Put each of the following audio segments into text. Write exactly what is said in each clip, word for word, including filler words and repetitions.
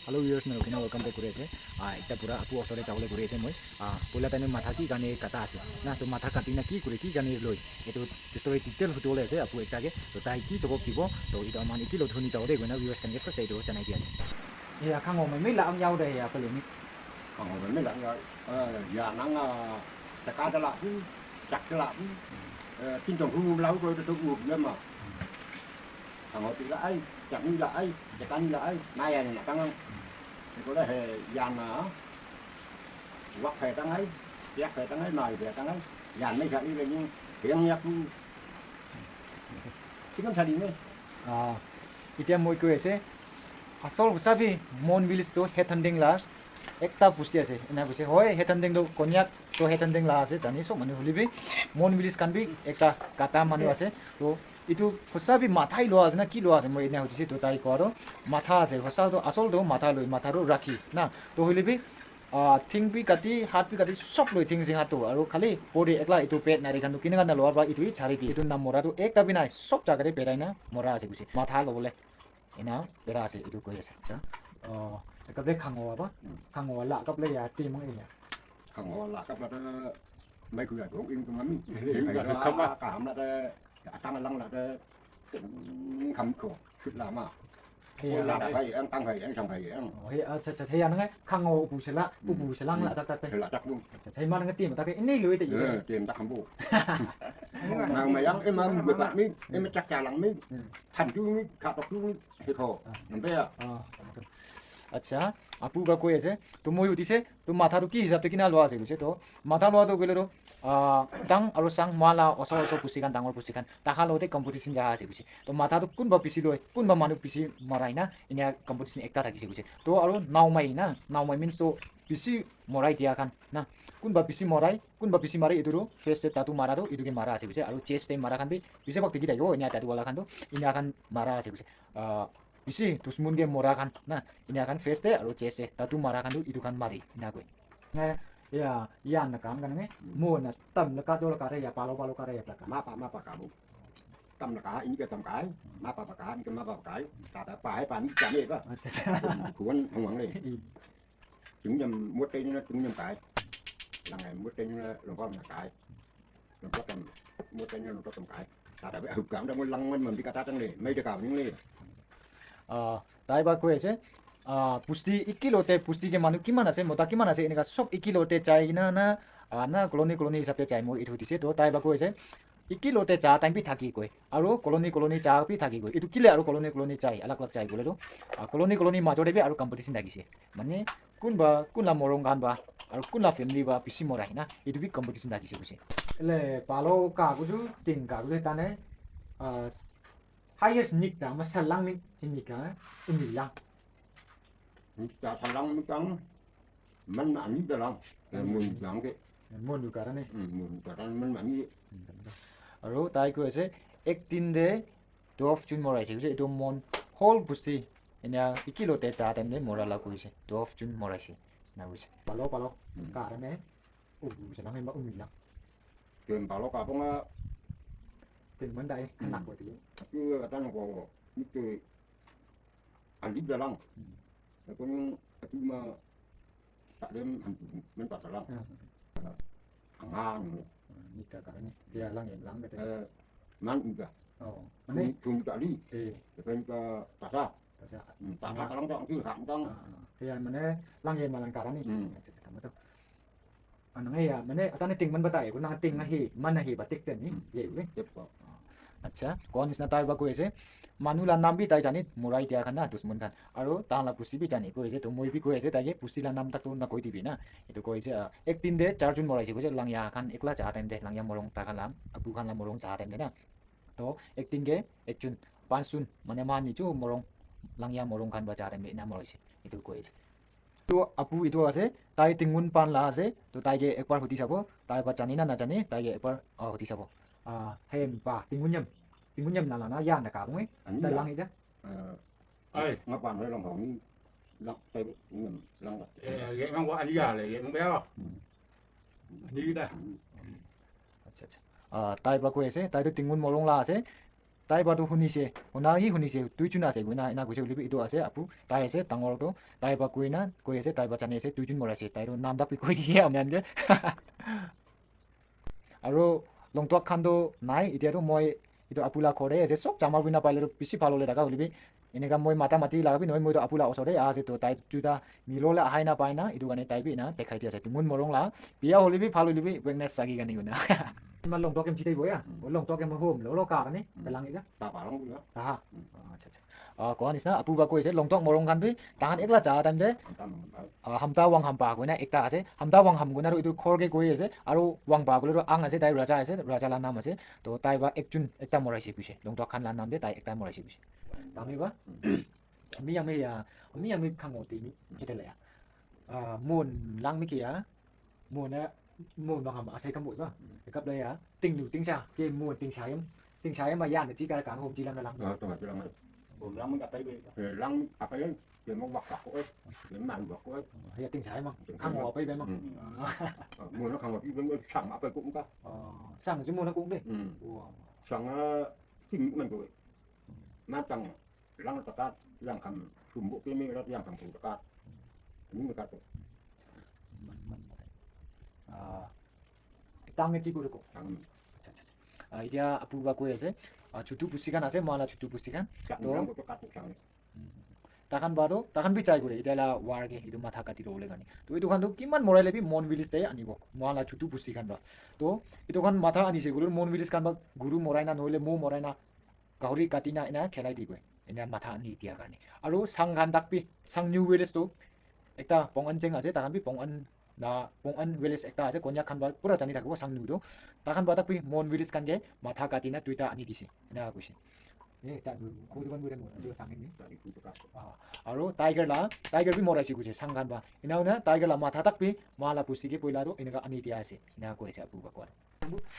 Hello viewers, moi apuni khan welcome back kuri ase. Ah, ekta pura apu osor te jabole kuri ase moi. Ah, poila tai matha ki karne kata ase na, to matha kati na ki kure, ki karne loi, etu story detail huti bole ase apu ekta ke. To tai ki jawab dibo, to etu aman eki lo thuni jabo de koina viewers khan ke first etu janai di ase. Ya, khango mai mai la ang yau de ya pale ni. Khango mai mai la ang yau, eh, ya nang, ah, taka da la, hmm, tak da la, hmm. Eh, tin tong hu la ko to u le ma. Khango ti la ai, tak ni la ai, taka ni la ai, na ya ni na kang. Ko le he ya na. Wak phai tang ai, yak phai tang ai, mai phai tang ai, yan mai kha i le ni, hiang yak tu. Tikam thali ne. Ah, etia moi koi ase, asol hosa bi Mon village to Hethandeng la ekta busti ase. Ena koise, hoi, Hethandeng to Konyak to Hethandeng la ase, jani sob manu hoile bi Mon village khan bi ekta kata manu ase. To etu hosa bi mathai lua ase na ki lua ase, moi ena hudise, to tai koa to matha ase, hosa to asol to matha loi, matha to rakhi na. To hoile bi ah, thing bi kati, hat bi kati, sob loi thing sing hat tu. Aru khali pori ekla etu pet nari khan tu kina kana loa ba etu hi chari di. Etu nam mora tu ekta bi nai, sob jaga te berai na mora ase koise. Matha lobole ena bera ase etu koi ase. Acha. Oh, ekta de khango ba? Khango la kap le ya ti mang ina. Khango la kap la ta mai ku ya dong in tu mami. Kama ka ham la ta atang lang la ta. Kham kho, khut la ma. Khut la da phai ang, tang phai ang, chang phai ang. Oh, he, acha, acha, he, anang, khang o pu sela, pu pu sela, la, tak, tak, tak. La tak bu. Acha, he, ma nang ti ma tak, ini lui te, eh, tem tak kham bu. Nang ma yang, ema mu ba mi, ema chak cha lang mi. Than tu mi, kha tok tu mi, he kho. Nambe ya. Ah, acha, apu ba koi ase, to moi utise, to matha tu ki hisab te kina lua ase koise to. Matha lua tu koile to, ah, dang aro sang ma la osor osor pusi khan, dangor pusi khan, takhan logote competition jaha ase koise. To matha tu kunba bisi loi, kunba manu bisi marai na, inia competition ekta thakise koise. To aro naomai na, naomai means to bisi morai dia khan na. Kunba bisi morai, kunba bisi mare etu tu face te tattoo mara tu etu ke mara ase koise. Aro chest te mara khan bi bisi bhag dikhi thakibo, inia tattoo wala khan tu, inia khan mara ase koise. Ah, bisi dushman ke mora khan na, inia khan face te aro chest te tattoo mara khan tu etu khan mari, ina koi. Eh, ya, ya na kam kan nge, mo na tam na ka do la ka re ya, palo palo ka re ya ta ka. Ma pa, ma pa ka bu. Tam na ka, ini ka tam ka ai. Ma pa pa ka, ini ka ma pa pa ka ai. Ta ta pa hai pa ni ka me ba. Acha, acha. Kuan hong wang le. Tung nyam mo te ni na tung nyam ka ai. Lang ai mo te ni na long ka na ka ai. Long ka tam, mo te ni na long ka tam ka ai. Ta ta be hu kam da mo lang man man bi ka ta tang le, mai de ka ning le. Ah, tai ba koi ase, ah, pusti iki lote, pusti ke manu kiman ase, mota kiman ase, eneka sob iki lote chai na, na, ah, na colony, colony hisab te chai, moi etu dise, to tai ba koi ase, iki lote cha time bi thaki koi, aro colony, colony cha bi thaki koi. Etu kile aro colony, colony chai, alag alag chai kole to, ah, colony, colony major te bi aro competition thakise. Mane, kunba, kunla morong khan ba, aro kunla family ba, bisi morai na, etu bi competition thakise koise. Le, palo ka kuju, tin ka kuju tane, ah, highest nik ta, ma salang nik, nik ka, umi lang. Nik ta salang nik tang, man ma ani da lang, eh, mun lang ke. Mon du karane. Hmm, mun du karane, man ma ani. Aro tai koi ase, ek din de twelve jun moraise koise, etu mon whole busti, enia iki lote cha time de mora la koise, twelve jun moraise, na koise. Palo, palo, karane, umi salang, ma umi lang. Ken palo ka ponga. Ken man dai, anak ko ti. Aku kata ko, itu. Andi dalang. Aku ni aku ma tak dem hantu men tak dalang. Angang. Ni ka ka ni. Dia lang yang lang kata. Eh, man udah. Oh. Tun tali. Eh. Kan ka tata. Tata. Tata dalang tak tu hak tang. Ya mana lang yang malang karani. Macam macam. Anang ya, mane atane ting man batai, ko nang ting na hi, man na hi batik chen ni, ye we. Acha, kon isna tai ba koi ase, manu la nam bi tai jani, morai dia khan na, dusman khan. Aro ta la pusti bi jani koi ase, to moi bi koi ase, tai ke pusti la nam tak to na koi dibi na. Etu koi ase, ah, ek din de char jun moraise koi ase, langya khan ekla ja time de, langya morong ta khan la, apu khan la morong ja time de na. To ek din ke ek jun, panch jun, mane ma ni chu morong, langya morong khan ba ja time de na moraise. Etu koi ase. To apu etu ase, tai tingun pan la ase, to tai ke ekbar hudi sabo, tai ba jane na najane, tai ke ekbar, ah, hudi sabo. Ah, hem pa, tingun yam, tingun yam na la na, ya na ka bung, eh. Ani ta ya. Lang ija. Eh, ai. Nga pan hoi lang hong ni, lang, tai, ni yam, lang ba. Eh, ye mang wa ani ya le, ye mang ba ya. Ni da. Acha, acha. Ah, tai ba koi ase, tai to tingun morong la ase. Tai para tu hunise, huna hi hunise, duijun ase koina ena koise, hoilebi etu ase apu, tai ase dangor tu, tai para koina koi ase, tai para jani ase, duijun mora ase, tai tu nam tak bi koi dise apni khan ke. Aro Longtuak khan tu nai, etia tu moi etu apu la ghor te ase, sob jama kurina paile tu bishi bhal hole thaka, hoilebi enika moi mata mati laga bi nohoi, moi tu apu la osor te aha ase, to tai duita milo le ahai na pai na, etu karne tai bi ena dekhai di ase. Tumun morong la, biya hoilebi bhal hoilebi, weakness sagi karne koina. Iman Longtuak em jitai boya, Longtuak em home lo, lo ka karne, talang ida. Aha. Ah, acha, acha. Ah, koa nisna, apu ba koi ase, Longtuak morong khan bi, tahan ekla ja time te, ah, Hamta Wang Ham pa koina ekta ase, Hamta Wang Ham koina ru etu ghor ke koi ase, aro Wang pa koile ru ang ase, tai raja ase, raja la nam ase, to tai ba ekjun ekta moraise koise, Longtuak khan la nam te tai ekta moraise koise. Tami ba? Ami ami ya, ami ami khango timi, hetele ya. Ah, mon lang mi ke ya, Mo na, mo na ham asai kam boy ba. Ekap la ya, ting nu ting sa, ke mo ting sa yam, ting sa yam ma ya na chi ka ka ho chi lam na lang. Ah, to chi lam. Bo lam ka pai be. Eh, lang ka pai, ke mo wak ka ko, eh. Ke man wak ko, eh. Ya ting sa yam ma, kang wa pai be ma. Mo na kang wa pi be mo sang ma pai ko ka. Sang ji mo na ko be. Sang a, ting man ko. Ma tang. Lang takat, yang kam sumbu kini rat yang kam sumbu takat. Ini takat tu. Ah, tang ni tiku ko. Tang. Acha, acha, acha. Ah, itia apu ba koi ase. Ah, chutu pusti khan ase, mala chutu pusti khan. Yang To, yang ko takat tu sang. Takan ba to, takan bi chai kore. Itia la war ke, itu matha kati lo le gani. To itu khan to kiman morai le bi Mon village te ani bo. Mala chutu pusti khan ba. To, itu khan matha ani se guru Mon village khan ba guru morai na noile mo morai na. Gahori kati na ena khelai di koi. Ena matha ani dia karne. Aro sang khan tak bi, sang new village tu ekta Pong An Cheng ase, takhan bi Pong An la, Pong An village ekta ase, Konyak khan ba pura jani thakibo sang new tu. Takhan ba tak bi Mon village khan ke matha kati na duita ani dise. Ena koise. Eh, cha, ko tu kan bu mo, jo sang ni. Ah, aro tiger la, tiger bi moraise koise sang khan ba. Ena hona tiger la matha tak bi, ma la pusi ke poila tu eneka ani dia ase. Ena koise apu ba kwa.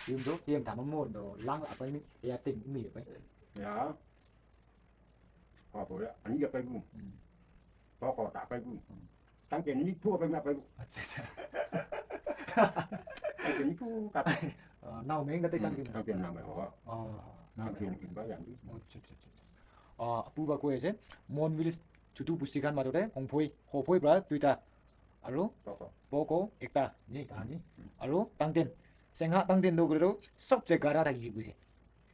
Yun do, yun tama mo do, lang apa ini, ya ting mi apa. Ya. Apa ya, ani ya pai bu. Apa tak pai bu. Tang ke ni tu apa ni pai bu. Acha, acha. Tang ke ni tu ka. Ah, nau meng kate tang ke. Tang ke nama ho. Oh, nau Tang ke meng. Ni ba yang ni. Oh, acha, acha, acha. Ah, apu ba koi ase, Mon village chutu pusti khan major te, Hongphoi, Hopoi pra duita. Aro Poko. Poko ekta, ni, ta ni. Aro Tangten. Sengha Tangten do gure ro, sob je gara thaki ji buje.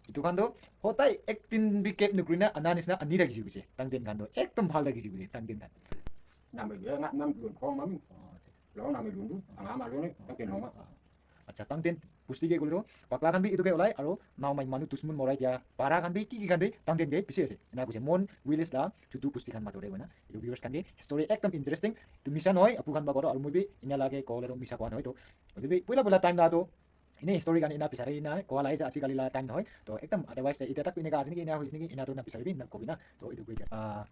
Itu khan do, hotai ek din bi kep nukuri na, ana nisna ani thaki ji buje. Tangten khan do, ekdom bhal thaki ji buje, Tangten khan. Nam ye ngak nam dun khong mami. Oh, acha. Lo nam dun du, anga ma lo ni, Tangten hong ma. Ah. Acha, Tangten pusti ke guliro, pakla khan bi itu ke ulai, aro nau mai manu dusmun morai dia, para khan bi, ki ki khan bi, Tangten ke bishi ase. Ena kuise, Mon village la, chutu pusti khan major te koina. Itu viewers khan ke, story ekdom interesting. Tu misa nohoi, apu khan ba koro, aro moi bi, ina lage, ko lero misa koa nohoi, to. Hoile bi, puila puila time la to, ine story khan ina bisari na, koa lai ja, aji kali la time nohoi. To, ekdom otherwise, ite tak ine ka ase niki, ina hoise niki, ina to na bisari bi, na kobi na. To, itu koi ja. Ah,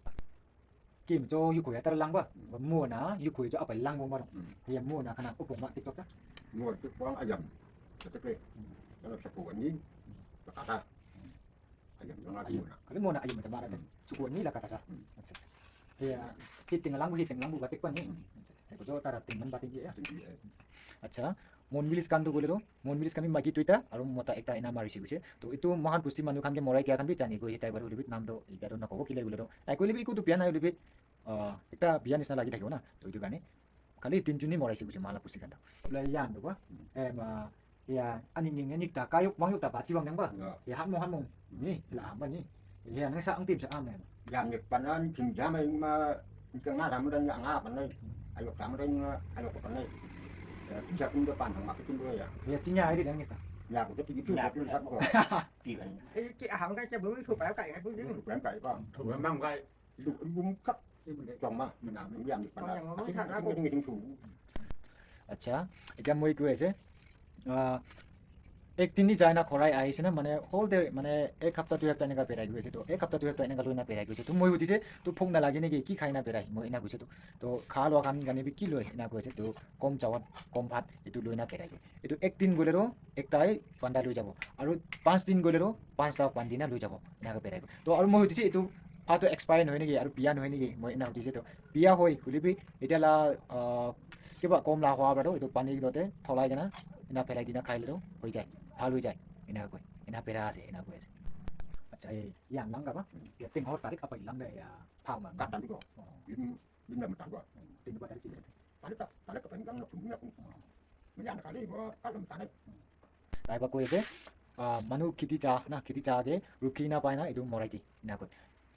Kim cho yu koi atar lang ba. Mo na yu koi cho apa lang mo maro. Ya mo na kana upo ma TikTok ta. Mo tu pang ayam. Kata ke. Kalau sapu ni. Kata. Ayam lang ayam. Kalau mo na ayam ta mara. Suku ni la kata sa. Acha, acha. Ya, hiting lang bu, hiting lang bu batik pa ni. Acha, acha. Ko jo tara ting man batik ji ya. Acha. Mon village khan tu gule ro, Mon village khan bi maki duita, aro mota ekta ena mari si guse. To itu mohan pusti manu khan ke morai kia khan bi jani go, hitai baru libit nam do, ika do na kobo kile gule ro. Ai ko libi iku tu biya nai libit, ah, ekta biya nisna lagi thakibo na. To itu karne, khali tin juni morai si guse mala pusti khan ta. Bla yan do ba? Eh, ma, ya, ani ning ning ta kayuk wang yuk ta ba chi wang nang ba? Ya. Ya, han mo, han mo. Ni, la ba ni. Ya, nang sa ang tim sa am na. Yang ni panan, ting jam ai ma, Ika nga ramu dan nga panai. Ayo kamu dan nga, ayo ko panai. Eh, bisa pun dia pandang aku pun dia. Ya, cinya aja dan kita. Ya, aku jadi gitu, aku lihat kok. Tidak. Eh, ki aham kan saya belum coba kayak aku ni. Bukan kayak apa. Memang kayak itu bungkak. Itu dia cuma menang yang di Oh, mana. Yang ngomong Tapi kan aku aku ngiting-ngiting tu. Acha, eka moi koi ase, ah, ek din ni jai na khorai ahise na, mane whole day, mane ek hapta dui hapta eneka berai goi ase. To ek hapta dui hapta eneka loi na berai goi ase. To moi hudise, to bhok na lage niki, ki khai na berai? Moi ena koise to. To kha lua khan karne bi ki loi? Ena koise to kom chawal, kom bhat, etu loi na berai goi. Etu ek din gole ro ekta hai banda loi jabo. Aru panch din gole ro panch ta bandi na loi jabo. Eneka berai goi. To aru moi hudise etu bhat to expire nohoi niki, aru biya nohoi niki? Moi ena hudise to. Biya hoi, hoile bi, etia la, ah, kiba kom la hoa para toh, etu pani lote tholai kena, ena phelai dina khai le toh, hoi jai, bhal hoi jai, ena koi, ena bera ase, ena koi ase. Ai, yang lang ka ba? Ya, ting ho tarik apa ilang da ya? Pau man. Katan ko. Oh. Yun, yun naman tangwa. Ting ba tarik sila. Tarik ka, tarik ka pang lang na pun na pun. Yan kali mo, alam tarik. Tai ba koi ase, ah, manu khiti cha na, khiti cha ke rukhi na pai na, etu morai di, ena koi.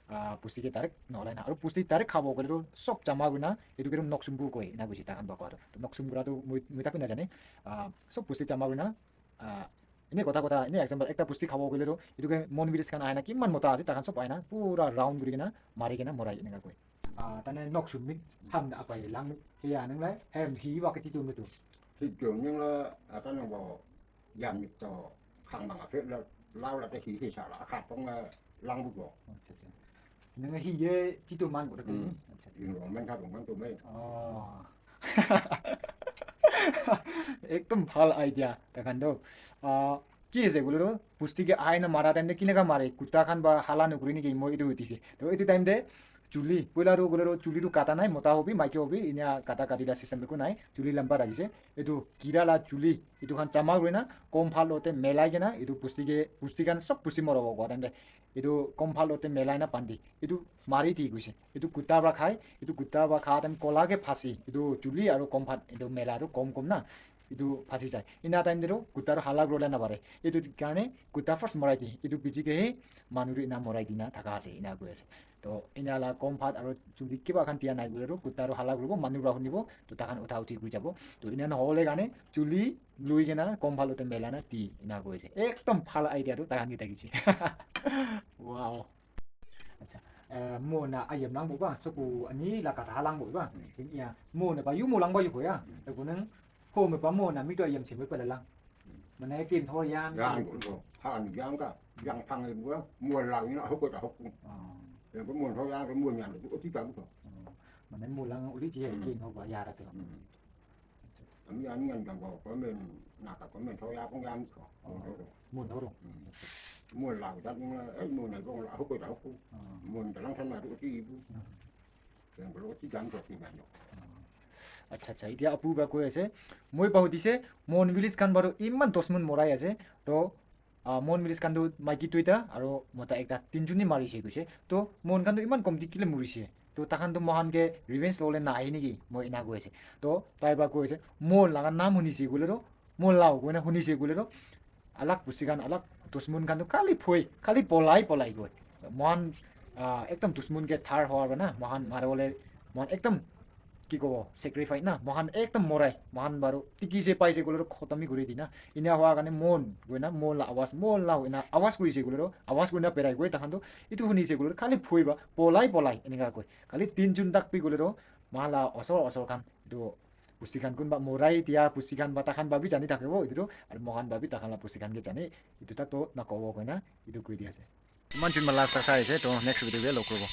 Ah, pusti ke direct nolai na. Aru pusti direct khabo koile tu sob jama kurina, etu ke tu noksumbu koi, ena koise tai khan ba koa tu. To noksum kura tu moi, moi tak bi najane. Ah, sob pusti jama kurina, ah, ene kotha kotha, ene example, ekta pusti khabo koile tu, etu ke mon village khan ahina kiman mota ase, tai khan sob ahina pura round kuri kena, mari kena morai eneka koi. Ah, tane noksum mi ham na apai lang, he ya nang lai, hem hi wa ke chi tu mi tu. Hi tu nang la, ata nang bo, yam mi to, khang ma fe la, lau la te hi hi sa la, kha tong la, lang bu ko. Acha, acha. Nang hi ye chi tu man ko ta. Hmm. Acha, acha. Yin rong man kha rong man tu me. Oh. Ekdom bhal idea, tai khan toh. Ah, ki ase koile toh, pusti ke aina mara time te kineka mare, kutta khan ba hala nokuri niki, moi etu hudise. Toh etu time te chuli, poila toh koile toh chuli toh kata nai, mota hobi, maiki hobi, enia kata kati la system ekko nai, chuli lamba rakhi se. Etu kira la chuli, etu khan jama kuri na, kom bhal lote melai kena, etu pusti ke, pusti khan sob pusti moro hobo time te. Etu kom bhal lote melai na bandi. Etu mari di koise. Etu kutta para khai, etu kutta para kha time kola ke phasi. Etu chuli aru kom bhal, etu mela aru kom kom na. Etu phasi jai. Ena time te toh kutta toh hala kuribole napare. Etu karne kutta first morai di. Etu piche ke he manu toh ena morai dina thaka ase, ena koi ase. Toh ena la kom bhat aru chuli kiba khan dia nai koile toh kutta toh hala kuribo, manu para hunibo, toh tai khan utha uthi kuri jabo. Toh ena nahole karne chuli lui kena kom bhal lote melai na di, ena koi ase. Ekdom bhal idea toh tai khan ke thakise. Wow. Acha. Eh, mo na ayam lang bo ba, soku ani la kata lang bo ba. Hmm. Kin iya, mo na ba yu mo lang ba yu ko ya. Hmm. Ko nang, ho me ba mo na mi to ayam se me pa la lang. Hmm. Mana kin thor yan. Yang ko, han yang ka, yang phang mo, mo la ni ho ko ta ho ko. Ah. Yang ko mo thor yang ko mo nyan ko ti ka ko. Ah. Mana mo lang uli ji ya Hmm. kin ho ba ya ra te. Hmm. Ami, ami yang jang ko, ko men na ka, ko men thor ya ko yang ko. Ah. Mo thor. Hmm. Mo la da ni, eh, mo na ko la ho ko ta ho ko. Ah. Mo da lang than na ko ti bu. Ah. Yang ko ti jang ko ti man. Acha, acha, etia apu para koi ase, moi pahudise, mon village khan baru iman dusman morai ase, to, ah, mon village khan tu maiki duita aru mota ekta, tinjun he marise koise, to mon khan tu iman komti kile morise, to takhan tu mohan ke revenge lole na ahe niki, moi ena koi ase, to tai para koi ase, mon laga naam hunise koile to, mon lao koina hunise koile to, alag pusti khan, alag dusman khan tu khali phoi, khali polai polai koi. Mohan, ah, ekdam dusman ke thar hoa bana, mohan maribole, mohan ekdam, ki kobo, sacrifice na, mohan ekdam morai, mohan baru, tiki se paise koile to khotom hi kuri dina. Ena hoa karne mon, koina, mon la awaz, mon la, ena awaz kurise koile to, awaz kurina berai koi, takhan to, etu hunise koile to, khali phoi ba, polai polai, eneka koi. Khali tinjun tak bi koile to, mohan la osor osor khan, etu pusti khan kunba morai dia, pusti khan ba takhan ba bi jani thakibo, etu to, aru mohan ba bi takhan la pusti khan ke jane, etu tak to nakobo koina, etu koi di ase. Iman jun ma last tak sai ase, to next video te log kuribo.